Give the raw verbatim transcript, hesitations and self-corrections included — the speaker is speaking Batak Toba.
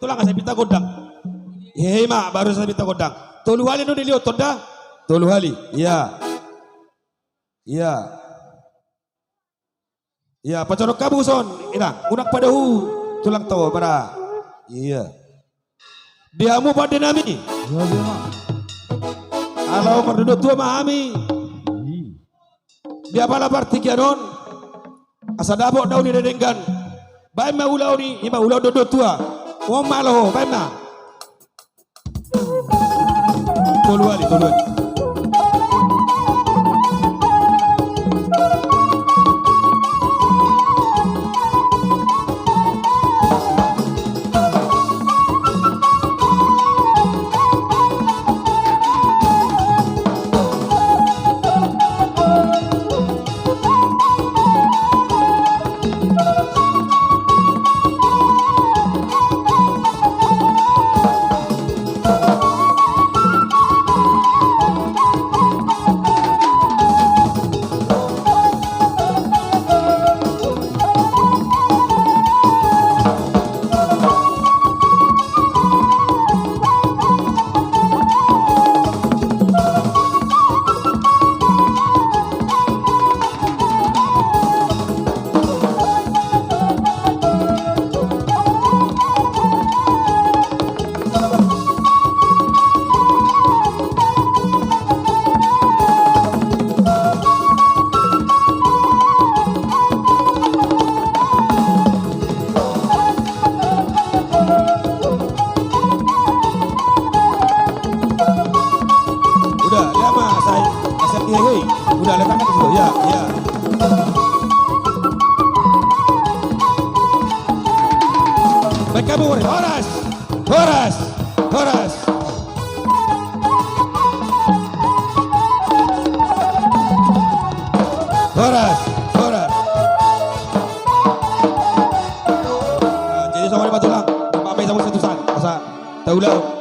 Tulang, asa pinta gondang. Hehe, ima baru asa pinta gondang. Tolu hali nu dilehon tonda. Tolu hali. Iya. Iya. Iya, pajonok hamu son, inang, unang padahu tulang to, bara. Iya. Di hamu pande nami. Iya, iya, ma. Ala mardodo tua ma hami. Iya. Di apala partingkian on, asa dapot daun ni denggan. Baen ma ulaon i, ima ulaon dodo tua. On ma, alo, baen ma. Tolu hali, tolu hali. Udah, dia mah, saya, saya, iya, hei. Udah, letakkan di situ. Ya, ya. Baik, kamu, horas. Horas. Horas. Horas. Horas. Nah, jadi sama dengan tulang. Apa, apa yang sama satu san? Masa, tahu lah.